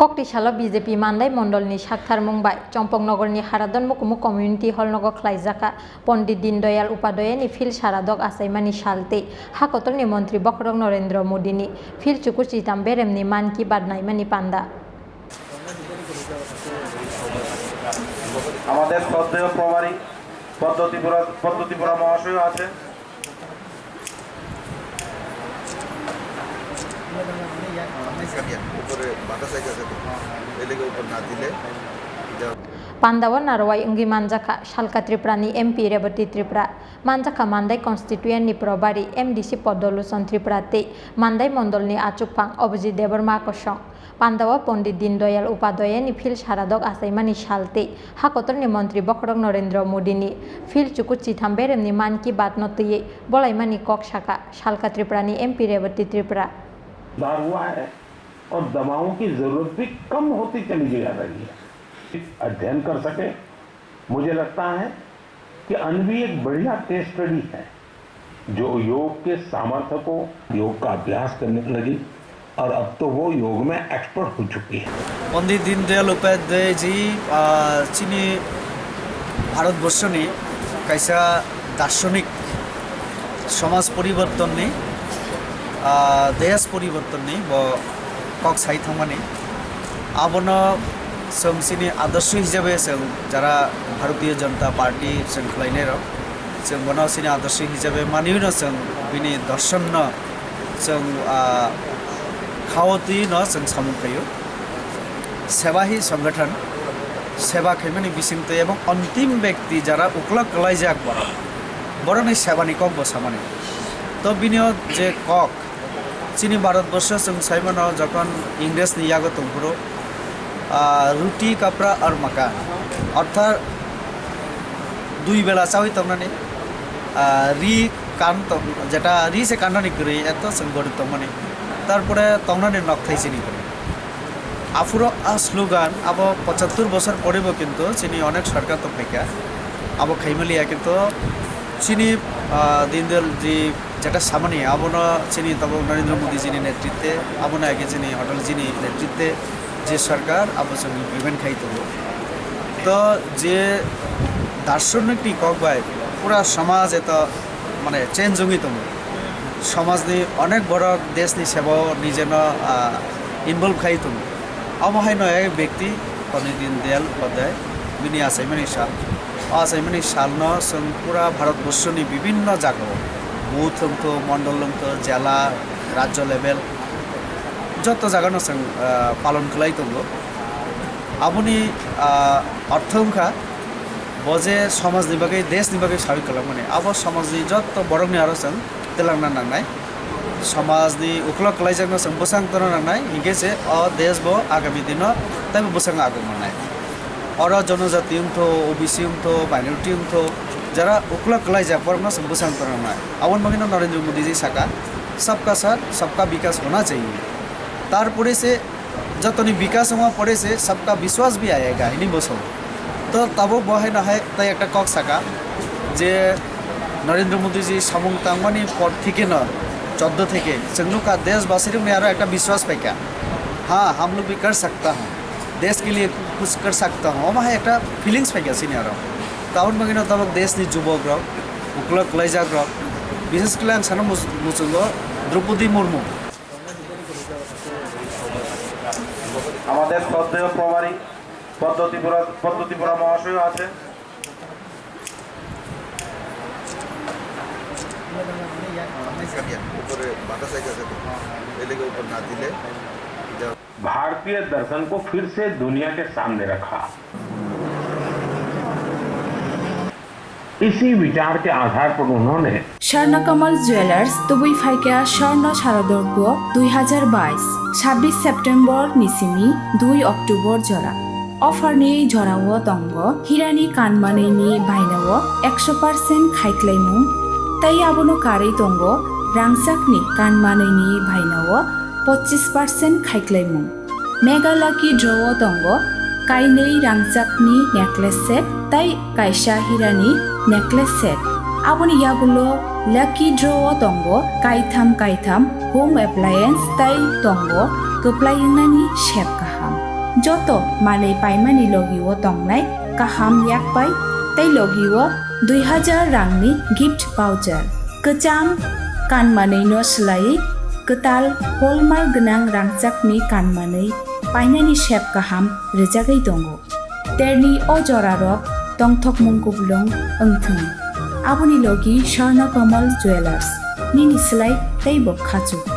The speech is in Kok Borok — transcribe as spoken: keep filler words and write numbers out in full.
Kokti salo B J P Mandai Mondolni saktharmung bai Chompoknogorni Haradon Mukumu Community Hall nogo khlaijakha Pondit Dindayal Upadhyayani Field Saradok achaimani sal tei ha kotorni Montri Bokhorok Narendra Modini Field chuku chitam beremni Mann Ki Baat naimani panda. আমাদের শ্রদ্ধেয় প্রভারী পদ্ম ত্রিপুরা, পদ্ম ত্রিপুরা মহাশয় আছেন। উপরে বাতাস আইতাছে তো, এলাকা উপর না দিলে এটা Pandao narwai wngwi manjakha Salka Tripurani M P Rebati Tripura, manjakha Mandai constituencyni probari M D C Poddo Luchon Tripura tei Mandai mondolni achukphang Abhijit Debbarma kosong. Pandao Pondit Dindayal Upadhyayani Field Saradok achaimani sal tei ha kotorni Montri Bokhorok Narendra Modini Field chuku chitham beremni Mann Ki Baat no twiwi bolaimani kok sakha Salka Tripurani M P Rebati Tripura. सुधार हुआ है और दवाओं की जरूरत भी कम होती चली जा रही है। अध्ययन कर सके। मुझे लगता है कि अन्वी एक बढ़िया केस स्टडी है, जो योग के सामर्थ्य को योग का अभ्यास करने लगी और अब तो वो योग में एक्सपर्ट हो चुकी है। Pondit Dindayal Upadhyay ji, ah, chini Bharatborsoni kaisa darsonik, somaj poribortonni, ah, desh poribortonni bo kok sai thangmani. Abono chwng chini adorsho hisabe chwng jara Bharatiya Janata Party chwng khlainairok, chwng bono chini adorsho hisabe maniwino chwng bini dorshonno chwng, ah, khao twi no chwng samung khaio. Seba hi songgathan, seba khaimani bisingtwi ebong ontim bekti jara uklok kwlaijak borok, borokni sebani kok bo samani. To bini o je kok, chini Bharatborsho chwng saimano jokhon Ingresni yago tongphuru, ah, ruti kapra ar makan, orthat dui bela chawi tongnani, ah, ri kan tong, jeta ri se kannani kwrwi, eto chwng gorib tongmani. Tarpore tongnani nokthai chini kwrwi. Aphuru a slogan abo pochattor bosor poribo kintu chini onek sarkar tongphaikha. Abo khaimaliya kintu chini, ah, Dindayal ji jeta samani abono chini tabuk Narendra Modi jini netritwe, abono age chini Atal jini netritwe je sarkar abo chwng implement khai tongo. To je darsonik ni kok bai pura somaj eto mane change wngwi tongo. Somajni onek borok deshni sebao nijeno, ah, involve khai tongo. Omo hai no ek bekti Pondit Dindayal Upadhyay bini achaimani sal. O achaimani salno chwng pura Bharatborsoni bibinno jagao, booth wngtho, mondol wngtho, jela, rajyo level joto jagano chwng, ah, palon khlai tongo. Aboni, ah, ortho wngkha bo je somajni bagwi, deshni bagwi sawi kwlangmani. Abo somajni joto borokni aro chwng twlangna nangnai. Somajni uklok kwlaijakno chwng bwsang tongna nangnai, hinkhe se o desh bo agami dino teibo bwsang aguk mannai. Oro jonojati wngtho, O B C wngtho, minority wngtho, jara uklok kwlaijak borokno chwng bwsang tongna nangnai. Aboni bagwino Narendra Modi ji saka, "Sabka saath, sabka vikas hona chahiye." Tarpore se jotoni bikas wngma pore se sabka biswas bhi aayega, hini bo sao. To tabuk bo haino hai tai ekta kok saka je Narendra Modi ji samung tangmani por thikeno choddo theke chwng nukha deshbasirokni aro ekta biswas phaikha, "Ha, hum log bhi kar sakta hai, desh ke liye kuch kar sakta hu," omo hai ekta feelings phaikha chini aro. Tabuk bagwino tabuk deshni jubokrok, uklok kwlaijakrok, bishes khe ang sana much-, muchungo Droupadi Murmu. আমাদের শ্রদ্ধেয় প্রভারী পদ্ম ত্রিপুরা, পদ্ম ত্রিপুরা মহাশয় আছেন। উপরে বাতাস আইতেছে তো, এদিকে উপর না দিলে এটা भारतीय दर्शन को फिर से दुनिया के सामने रखा। इसी विचार के आधार पर उन्होंने Swarna Kamal Jewellers tubui phaikha Swarna Sharadorpo dui hazar bais, sabbish September ni simi dui October jora. Offer ni jorao tongo hirani kanmanwi ni bainao ekso percent khaiklaimung, tei abono karwi tongo rangchakni kanmanwi ni bainao pochis percent khaiklaimung. Mega Lucky Draw o tongo kainwi rangchakni necklace set tei kaisa hirani necklace set. Aboni yagulo Lucky Draw o tongo kaitham kaitham home appliance tei tongo kwplai wngnani sep kaham. Joto manwi paimani logi-o tongnai kaham yakpai tei logi-o dui hajar rangni gift voucher. Kwcham kanmanwino swlaiwi kwtal hallmark gwnang rangchakni kanmanwi painani sep kaham rwjagwi tongo. Terni o jorarok tongthokmung kuplung wngthwng. Aboni logi Swarna Kamal Jewellers, nini slai teibo khachuk.